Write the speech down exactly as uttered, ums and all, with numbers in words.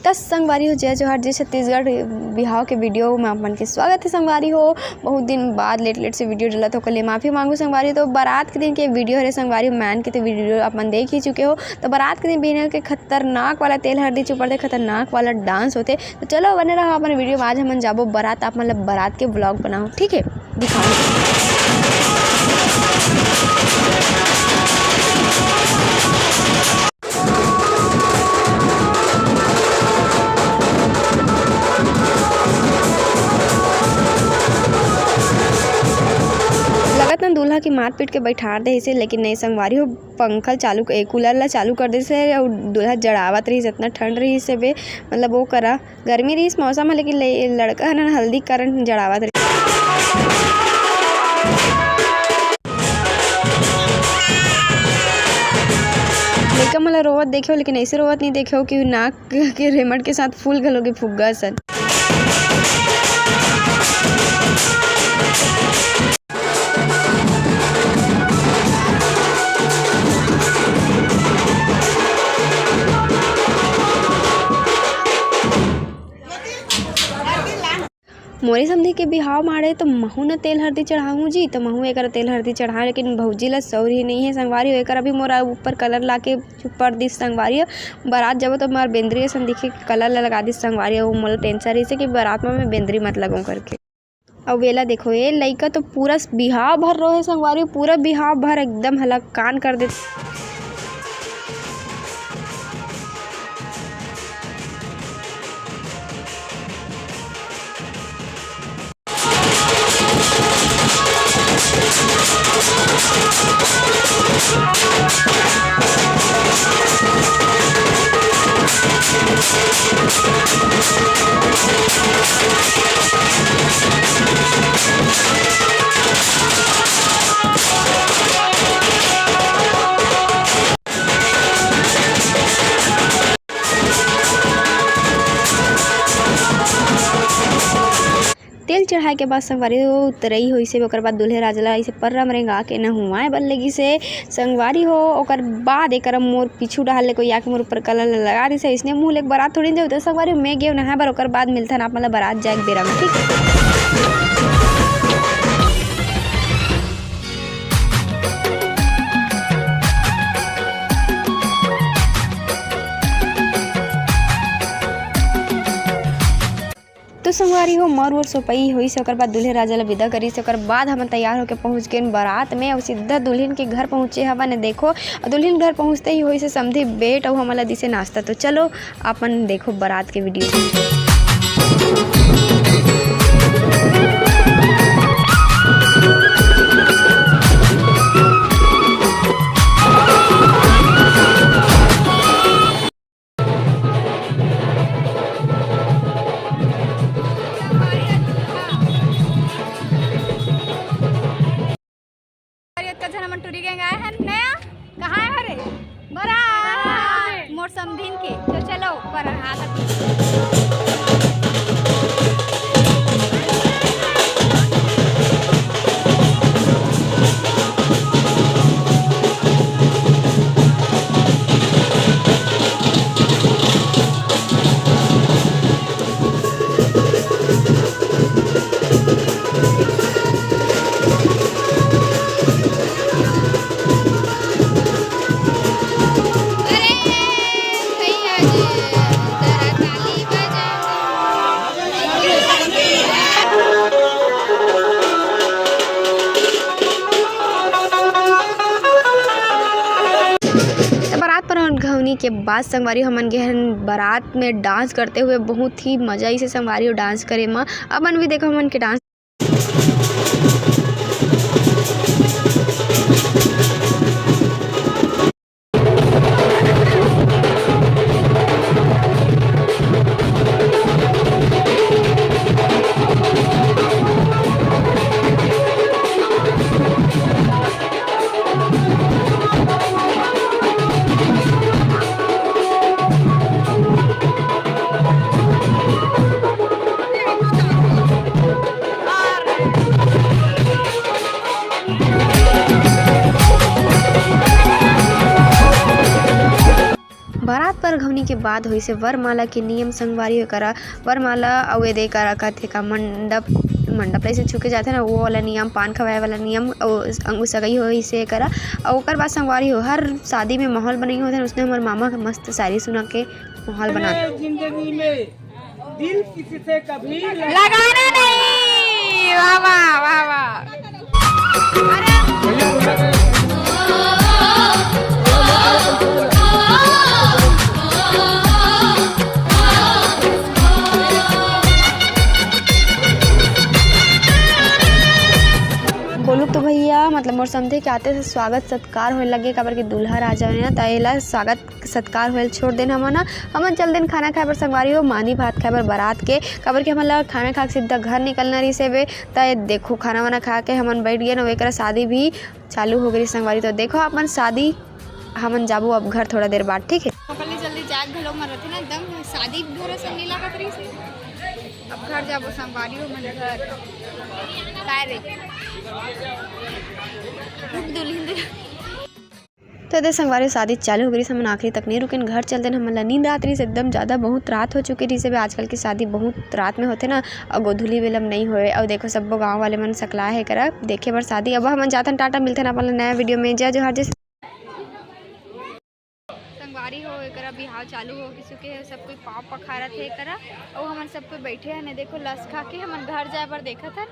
त संगवारी हो, जय जोहार, जय छत्तीसगढ़। बिहाव के वीडियो में आप मन के स्वागत है संगवारी हो। बहुत दिन बाद लेट लेट से वीडियो डलत हो, ओकर लिए माफी मांगू संगवारी। तो बारात के दिन के वीडियो हरे संगवारी, मैन के तो वीडियो आप मन देख ही चुके हो। तो बारात के दिन बिहनिया के खतरनाक वाला तेल हरदी चुपर दे, खतरनाक वाला डांस होते। तो चलो बने रहो अपन वीडियो में। आज हमन जाबो बारात, आप मन ल बारात के व्लॉग बनाओ, ठीक है, दिखाओ। लगत न दूल्हा के मारपीट के बैठार दे से, लेकिन नहीं संगवारी हो, पंखा चालू, ए, कूलर ला चालू कर दे से अउ दूल्हा जड़ावत रही, इतना ठंड रही से बे, मतलब वो करा गर्मी रहिस मौसम ह, लेकिन ले-, लड़का ह ना हल्दी के कारण जड़ावत रहिस। लइका मन ला रोवत देखे हो, लेकिन ऐसे रोवत नहीं देखे हो कि नाक के रेमट के साथ फूल घलो के फुग्गा असन। मोरे समधी के बिहाव माड़े तो महू न तेल हरदी चढ़ाहूँ जी, तो महू एकर तेल हरदी चढ़ाए, लेकिन भौजी ला सौर ही नहीं है संगवारी हो। एकर अभी मोरा ऊपर कलर ला के ऊपर दिस संगवारी हो। बारात जब तो मार बेंदरी असन दिखे, कलर ला लगा दिस संगवारी हो। मोला टेंशन रहिसे कि बारात में मैं बेंदरी मत लगाऊँ करके। अउ वेला देखो, ये लइका तो पूरा बिहाव भर रोहे संगवारी, पूरा बिहाव भर एकदम हलाकान कर देथे। तेल चढ़ाए के बाद संगवारी हो उतरई होइसे, ओकर बाद दूल्हे राजा ला अइसे पर्रा म रेंगा के नहुआए बर लगिसे संगवारी हो। ओकर बाद एकर मोर पीछू डहार ले कोई आके मोर ऊपर कलर ला लगा दिसे, अइसने मुंह ले के बारात थोड़ी न जाऊ। तो संगवारी हो, मैं गेव नहाए बर, ओकर बाद मिलथन आप मन ला बारात जाए के बेरा में, ठीक है? तो संगवारी हो, मर उर सोपई होइस, ओकर बाद दूल्हे राजा ला विदा करिस, ओकर बाद हमन तैयार होके पहुंच गेन बारात में अउ सीधा दुल्हिन के घर पहुंचे हवन। देखो, अउ दुल्हिन घर पहुंचते ही होइस समधी भेंट अउ हमन ला दिसे नाश्ता। तो चलो, अपन देखो बारात के वीडियो। अरे, अतका झन हमन टूरी गैंग आए हन। नया, कहाँ आए हो रे? बरात। मोर समधिन के। तो चलो, बरात। त बारात पर घवनी के बाद संगवारी हमन गे हन बारात में डांस करते हुए। बहुत ही मजा आइसे संगवारी हो डांस करे म। अपन भी देखो हमन के डांस। घौनी के बाद होइसे वरमाला के नियम संगवारी हो करा। वरमाला अउ ए दे करा कथे का मंडप, मंडप ला अइसे छू के जाथे ना, वो वाला नियम, पान खवाए वाला नियम, अउ अंगू सगाई होइसे करा। अउ ओकर बाद संगवारी हो हर शादी में माहौल बनाई होथे ना, उसने हमर मामा के मस्त शायरी सुना के माहौल बना। जिंदगी में दिल किसी से कभी लगाना नहीं। वाह, वाह, वाह, वाह। बोलू तो भैया, मतलब मोर समधी के आते से स्वागत सत्कार होए लगे, काबर कि दूल्हा राजा होए ना, त एला स्वागत सत्कार होए ल छोड़ देन हमन ह। हमन चल देन खाना खाए बर संगवारी हो, मानी भात खाए बर बारात के, काबर कि हमन ला खाना खा के सीधा घर निकलना रहिस हेबे। त ये देखो, खाना वाना खा के हमन बैठ गेन, अउ एकरा शादी भी चालू हो गई संगवारी। तो देखो अपन शादी, हमन जाबो अब घर थोड़ा देर बाद, ठीक है। पहले जल्दी जाग घलो मर रथे ना, एकदम शादी घर से नहीं लागत रहिस हे। अब घर जाबो संगवारी हो, मन घर। काय रे? रुक दुल्हन दे। तो दे संगवारी, शादी चालू हो गई, हमन आखिरी तक नहीं रुकेन, घर चल देन। हमन ला नींद आत रहिस एकदम ज़्यादा, बहुत रात हो चुकी रहिस हे। आजकल की शादी बहुत रात में होथे ना, अउ गोधूली बेला में नहीं होए। अउ देखो, सब्बो गाँव वाले मन सकलाए हे करा देखे बर शादी। अब हमन जाथन, टाटा, मिलथन अपन ला नया वीडियो में। जय जोहार, जय संगवारी हो, एकरा बिहाव चालू हो चुके हे, सब कोई पाँव पखारत हे एकरा, अउ हमन सब कोई बैठे हन, देखो लस खा के हमन घर जाए बर देखत हन।